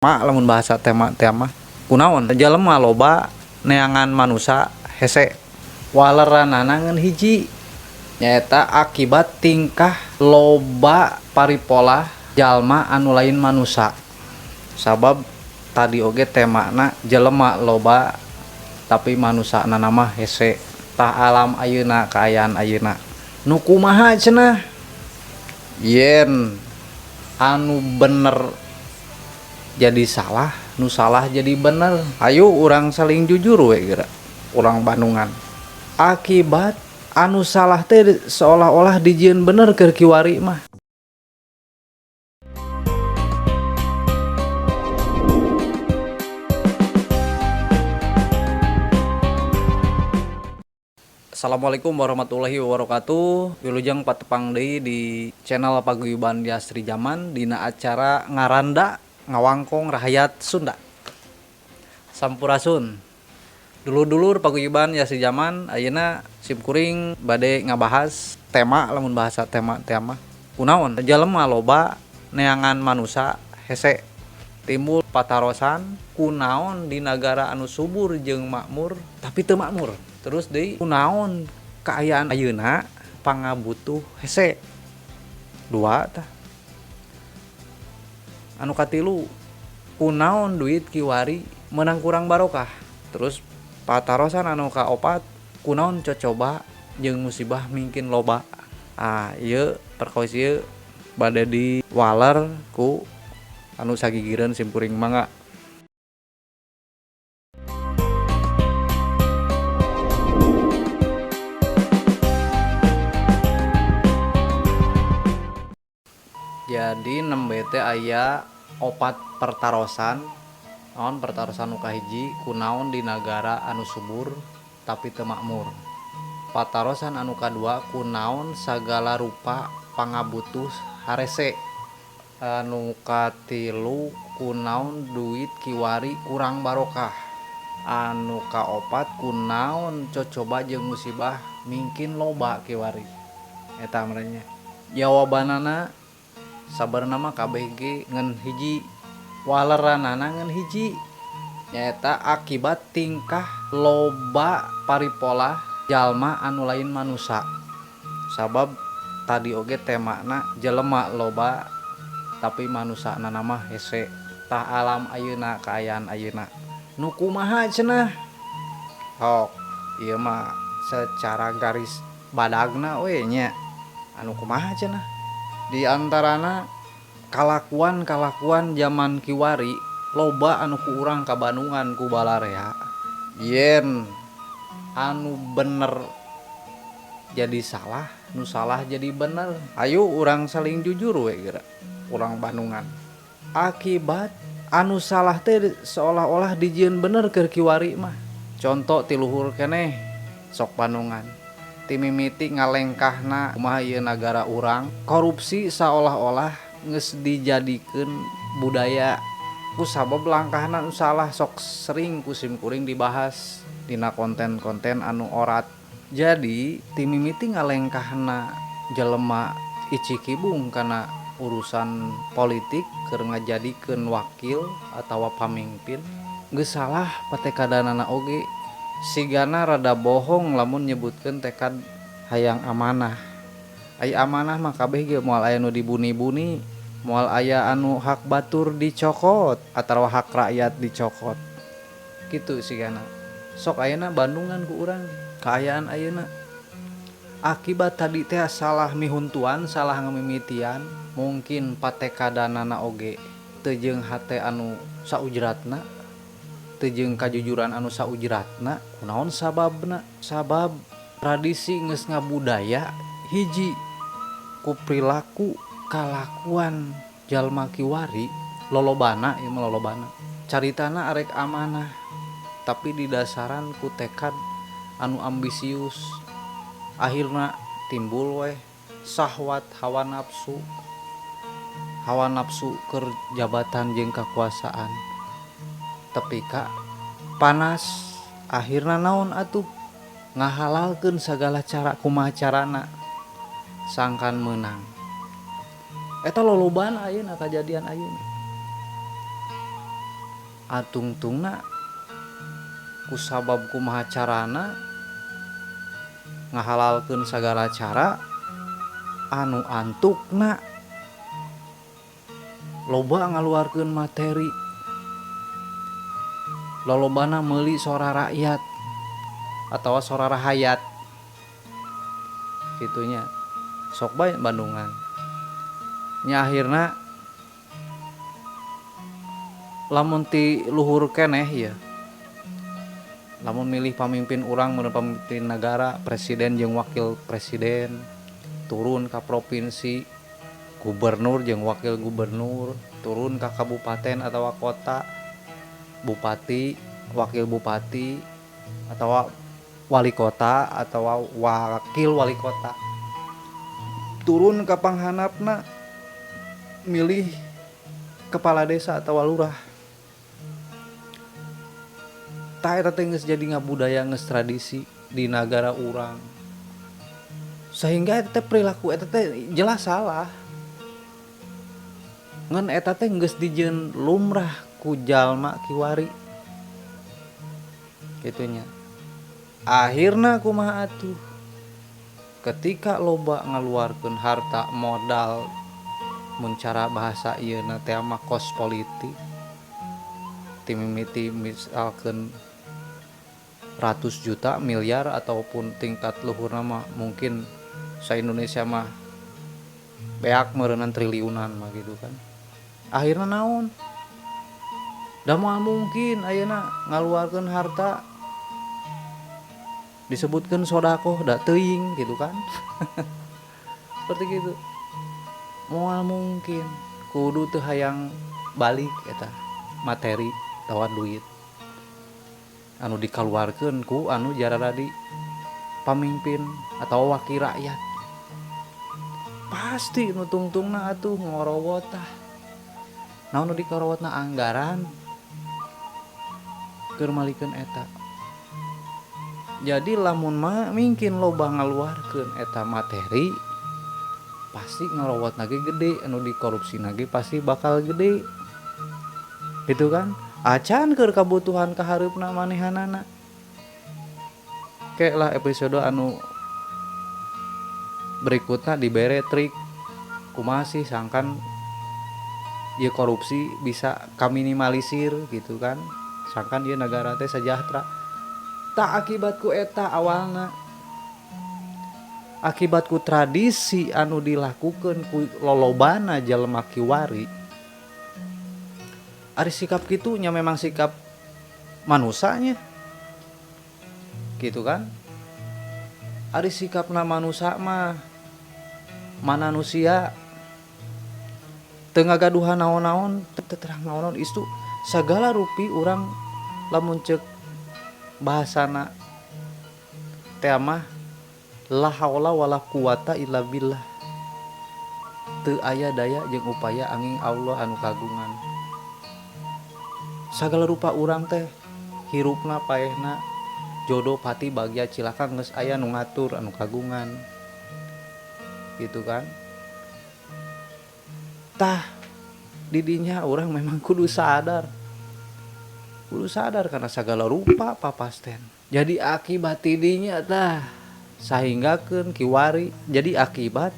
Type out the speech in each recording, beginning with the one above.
Lamun bahasa tema tema kunaon jelema loba neangan manusa hese waleranana ngan hiji nyaeta akibat tingkah loba paripolah jalma anu lain manusa. Sabab tadi oge temana jelema loba tapi manusana mah hese. Tah alam ayeuna kaayaan ayeuna nu kumaha cenah yen anu bener jadi salah, nu salah jadi bener. Ayo urang saling jujur we geura urang Bandungan. Akibat anu salah teh seolah-olah dijieun bener keur kiwari mah. Assalamualaikum warahmatullahi wabarakatuh. Wilujeng patepang deui di channel Paguyuban Yasri Jaman dina acara Ngaranda Ngawangkong Rahayat Sunda. Sampurasun. Dulur-dulur Paguyuban Yasri Jaman, ayeuna simkuring bade ngabahas tema lamun bahasa tema tema kunaon jelema loba neangan manusa hese timbul patarosan kunaon di nagara anu subur jeung makmur tapi teu makmur. Terus deui kunaon kaayaan ayeuna pangabutuh hese. Dua tah. Anu katilu kunaon duit kiwari menang kurang barokah. Terus patarosan anu kaopat kunaon cocoba jeung musibah mungkin loba. Ah ieu perkawis ieu bade diwaler ku anu sagigireun simkuring mangga. Jadi nembe teh aya opat pertarosan. Naon pertarosan nu kahiji kunaon di nagara anu subur tapi teu makmur. Patarosan anu kadua kunaon sagala rupa pangabutuh harese. Anu katilu kunaon duit kiwari kurang barokah. Anu kaopat kunaon cocoba jeung musibah mungkin loba kiwari. Eta merenya. Jawabanana sabarna mah kabeh ge ngan hiji, waleranana ngan hiji nyaeta akibat tingkah loba paripolah jalma anu lain manusa. Sabab tadi oge temana jelema loba tapi manusana mah hese. Tah alam ayeuna kaayaan ayeuna nu kumaha cenah hok ieu mah secara garis badagna we nya anu kumaha cenah. Di antarana kalakuan-kalakuan zaman kiwari loba anu ku urang ka Bandungan ku balarea yen anu bener jadi salah, nu salah jadi bener. Ayo urang saling jujur we geura urang Bandungan. Akibat anu salah teh seolah-olah dijieun bener keur kiwari mah. Contoh ti luhur keneh sok Bandungan. Timimiti ngalengkahna kumaha ieu nagara urang korupsi seolah-olah geus dijadikeun budaya. Ku sabab langkahna nu salah sok sering ku simkuring dibahas dina konten-konten anu orat. Jadi timimiti ngalengkahna jelema icikibung kana urusan politik keur ngajadikeun wakil atawa pamimpin geus salah patekadanana oge. Sigana rada bohong lamun nyebutkeun tekad hayang amanah. Ai amanah mah kabeh ge moal aya nu dibuni-buni, moal aya anu hak batur dicokot atawa hak rakyat dicokot. Kitu sigana. Sok ayeuna Bandungan ku urang kaayaan ayeuna. Akibat tadi teh salah mihuntuan, salah ngamimitian, mungkin patekadanana oge teu jeung hate anu saujratna, teu jeung kajujuran anu saujratna. Kunaon sababna? Sabab tradisi geus ngabudaya hiji ku perilaku kalakuan jalma kiwari lolobana ieu mah lolobana. Caritana arek amanah tapi didasaran ku tekad anu ambisius. Akhirna timbul weh sahwat hawa nafsu. Hawa nafsu keur jabatan jeung kakuasaan. Tepi ka panas akhirna naon atuh ngahalalkeun sagala cara kumaha carana sangkan meunang. Eta lolobana ayeuna kajadian ayeuna. Atungtungna kusabab kumaha carana ngahalalkeun sagala cara anu antukna loba ngaluarkeun materi, lolobana meuli sora rakyat atawa sora rahayat gitunya. Sok bae Bandungan nya akhirna lamun ti luhur keneh ya, lamun milih pamimpin urang, mun pamimpin negara, presiden jeung wakil presiden, turun ka provinsi gubernur jeung wakil gubernur, turun ka kabupaten atau kota bupati, wakil bupati atau wali kota atau wakil wali kota, turun ka panghanapna milih kepala desa atau lurah. Tah eta teh geus jadi ngabudaya, geus tradisi di nagara urang, sehingga eta teh perilaku eta teh jelas salah, ngan eta teh geus dijieun lumrah ku jalma kiwari gitunya. Akhirna kumaha atuh ketika loba ngaluarkeun harta modal, mun cara bahasa ieu na teh mah kos politik, timimiti misalkeun ratus juta miliar ataupun tingkat luhurna mah mungkin sa Indonesia mah beak meureunan triliunan mah gitu kan. Akhirna naon, da moal mungkin ayeuna ngaluarkeun harta disebutkeun sodakoh da teuing gitu kan. Seperti gitu, moal mungkin, kudu teu hayang balik eta materi atawa duit anu dikaluarkeun ku anu jararadi pamimpin atau wakil rakyat. Pasti nu tungtungna atuh ngorowot tah. Naon nu dikorowotna? Anggaran keur malikeun eta. Jadi lamun mah mungkin loba ngaluarkeun eta materi, pasti ngorowotna ge gede, anu dikorupsina ge pasti bakal gede. Gitu kan? Acan keur kabutuhan kahareupna manehanana. Kek lah episode anu berikutnya dibere trik kumaha sih sangkan ieu korupsi bisa kaminimalisir gitu kan, sangkan ieu negara teh sejahtera. Tak akibatku eta awalna, akibatku tradisi anu dilakukan ku lolobana jelema kiwari. Ari sikap kitunya memang sikap manusanya gitu kan. Ari sikapna manusa mah manusia teu ngagaduhan naon-naon, teu terang naon-naon, istu sagala rupi urang lamun ceuk bahasana teh mah la haula wala quwata illa billah, teu aya daya jeung upaya angin Allah anu kagungan. Sagala rupa urang teh hirupna paehna jodoh pati bagya cilaka geus aya nu ngatur anu kagungan gitu kan. Tah didinya urang memang kudu sadar, kudu sadar karena sagala rupa papasten. Jadi akibat didinya tah sahinggakeun kiwari jadi akibat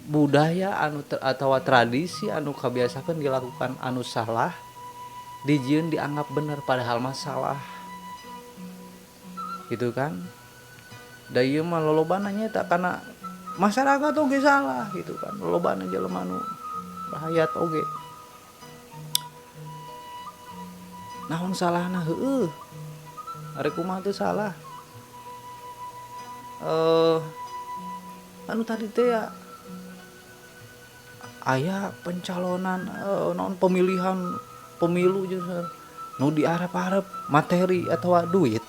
budaya anu atawa tradisi anu kabiasakeun dilakukan anu salah dijieun dianggap bener padahal mah salah gitu kan. Da ieu mah lolobana nya eta kana masyarakat oge salah gitu kan, lolobana jelema nu rahayat oge naon salahna, heueuh ari kumaha teu salah. Anu tadi teh ya aya pencalonan naon pemilihan pemilu jeung nu diarep-arep materi atawa duit,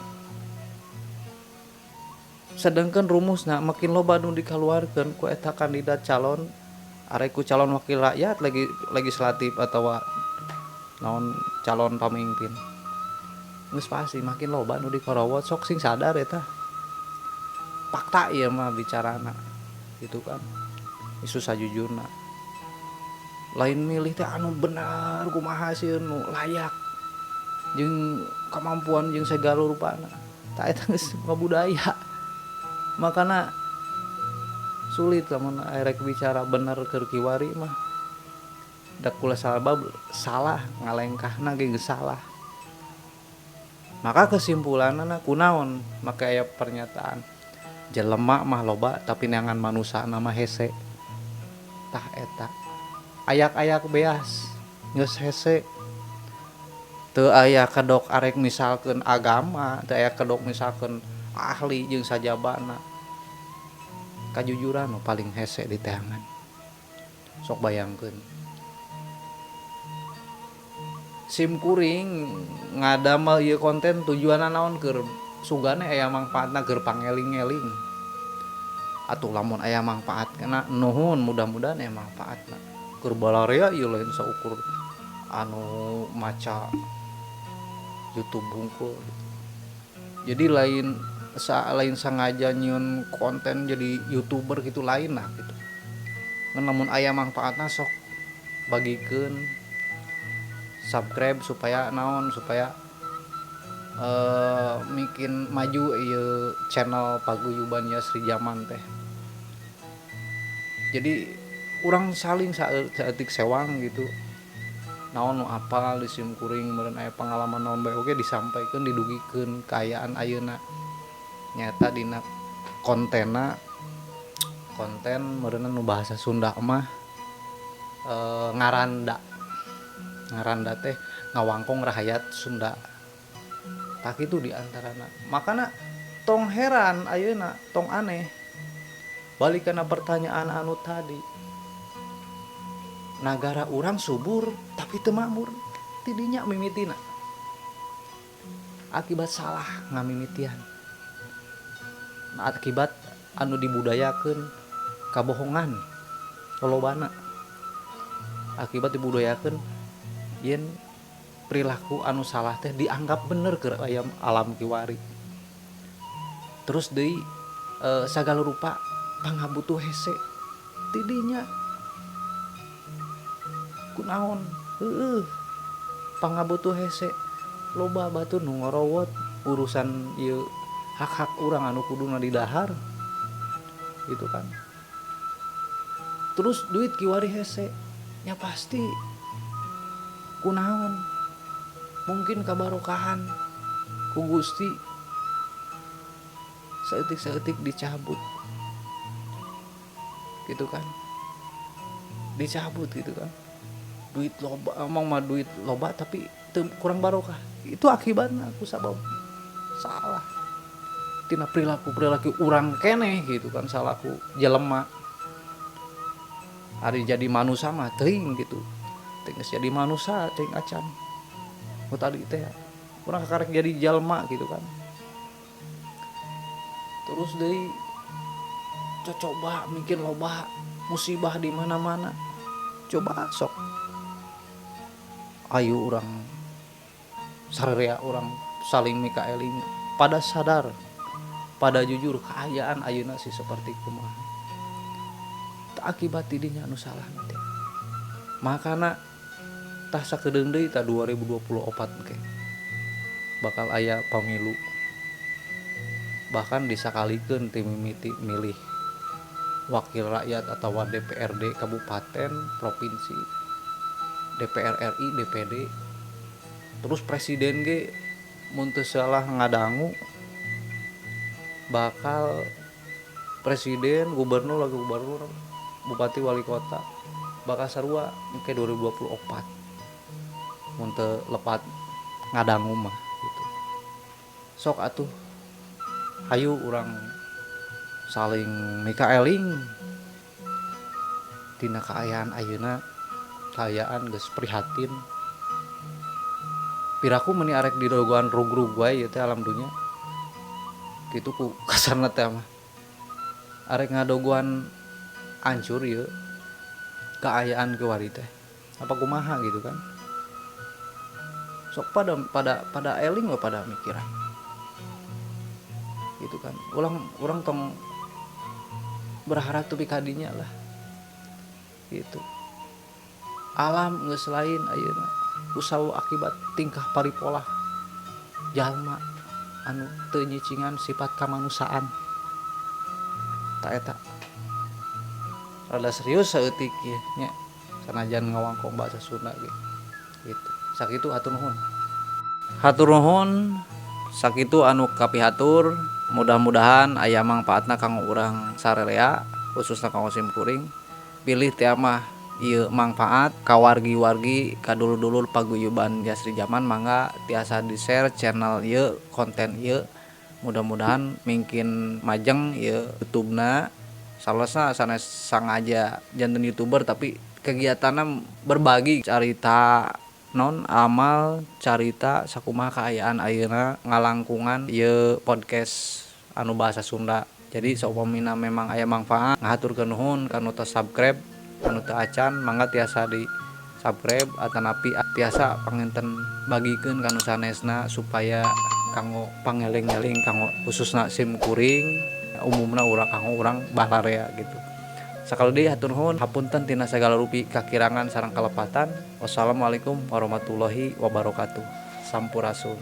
sedangkan rumusna makin loba nu dikaluarkeun ku eta kandidat calon arek ku calon wakil rakyat legislatif atawa naon calon pamimpin, geus pasti makin loba nu dikorowot. Sok sing sadar eta fakta ieu mah bicarana gitu kan, isu sajujurna lain milih teh anu bener kumaha sih nu layak. Jeung kemampuan jeung segala rupana. Tah eta geus budaya. Makana sulit lamun arek bicara bener keur kiwari mah. Da kula sabab salah ngalengkahna ge geus salah. Maka kesimpulanna kunaon make aya pernyataan jelema mah loba tapi neangan manusana mah hese. Tah eta ayak-ayak beas geus hese. Teu aya kedok arek misalkeun agama, teu aya kedok misalkeun ahli jeung sajabana. Kajujuran nu paling hese di teangan. Sok bayangkeun. Sim kuring ngadamel ieu konten tujuanna naon keur sugane aya mangpaatna keur pangeling-eling. Atuh lamun aya mangpaatna nuhun, mudah-mudahan aya mangpaatna. Keur balarea ieu lain saukur anu maca YouTube hungkul gitu. Jadi lain lain sengaja nyieun konten jadi YouTuber gitu, lain lah gitu. Ngan lamun aya mangpaatna sok bagikeun, subscribe supaya naon, supaya bikin maju ieu channel Paguyuban Yasri Jaman teh. Jadi urang saling saeutik sewang gitu. Naon nu apal di sim kuring meureun aya pengalaman naon bae oge disampaikeun, didugikeun kaayaan ayeuna. Nyata dina kontenna, konten meureunna nu bahasa Sunda mah ngaranda. Ngaranda teh ngawangkong rahayat Sunda. Tah kitu di antarana. Makana tong heran ayeuna, tong aneh. Balik kana pertanyaan anu tadi. Nagara urang subur tapi teu makmur. Tidinya mimitina. Akibat salah ngamimitian. Akibat anu dibudayakeun kabohongan lolobana. Akibat dibudayakeun yen perilaku anu salah teh dianggap bener keur aya alam kiwari. Terus deui sagala rupa pangabutuh hese tidinya kunaon heueuh pangabutuh hese loba batur nu ngorowot urusan ieu hak-hak urang anu kuduna didahar gitu kan. Terus duit kiwari hese nya pasti kunaon mungkin kabarokahan ku Gusti saeutik-saeutik dicabut gitu kan, dicabut gitu kan. Duit loba, emang mah duit loba tapi kurang barokah. Itu akibatna ku sabab salah tina perilaku-perilaku urang keneh gitu kan, salahku jelema. Ari jadi manusia mah teuing gitu. Teuing geus jadi manusia teuing acan. Nu tadi teh urang kakarek jadi jalma gitu kan. Terus deui coba mikir loba musibah di mana-mana. Coba sok ayo urang sararea urang saling mikaeling pada sadar, pada jujur keayaan ayeuna sih seperti kumaha. Tak akibat tidinya anu salah nanti. Makana tah sakedeung deui tah 2024 ke bakal aya pemilu. Bahkan disakalikeun ti mimiti milih wakil rakyat atau DPRD kabupaten, provinsi, DPR RI, DPD. Terus presiden ge mun teu salah ngadangu bakal presiden, gubernur, lagi gubernur, bupati, wali kota bakal sarua ke 2024 mun teu lepat ngadangu mah gitu. Sok atuh hayu urang saling mikaeling tina kaayaan ayeuna, kaayaan geus prihatin. Piraku meuni arek didogoan rug-rug wae ieu teh alam dunya. Kitu ku kasarna teh mah. Arek ngadogoan hancur ieu kaayaan kiwari teh. Apa kumaha gitu kan. Sok pada eling we pada mikiran. Gitu kan. Urang tong berharap tepi ka dinya lah. Gitu. Alam geus lain ayeuna. Usaha akibat tingkah paripolah. Jalma anu teu nyicingan sifat kamanusiaan. Tah, eta rada serius saeutik ieu nya, sanajan ngawangkong bahasa Sunda ge gitu. Sakitu, hatur nuhun, hatur nuhun. Sakitu anu kapihatur, mudah-mudahan aya mangpaatna kanggo urang sararea, khususna kanggo sim kuring. Bilih teh mah ieu mangfaat ka wargi-wargi, ka dulur-dulur paguyuban Yasri Jaman, mangga tiasa di share channel ieu, konten ieu. Mudah-mudahan mungkin majeng ieu YouTube-na. Salesna sanes sangaja janten youtuber, tapi kegiatanna berbagi carita non amal, carita sakumaha kaayaan ayeuna, ngalangkungan ieu podcast anu bahasa Sunda. Jadi saupamina memang aya manfaat, ngahaturkeun nuhun kanu tos subscribe. Anu teu acan, mangga tiasa di subscribe atanapi tiasa panginten bagikeun ka nu sanesna, supaya kanggo pangeling-eling, kanggo khususna sim kuring, umumna urang, kanggo urang balarea gitu. Sakali deui hatur nuhun, hapunten tina sagala rupi kakirangan sareng kalepatan. Wassalamualaikum warahmatullahi wabarakatuh. Sampurasun.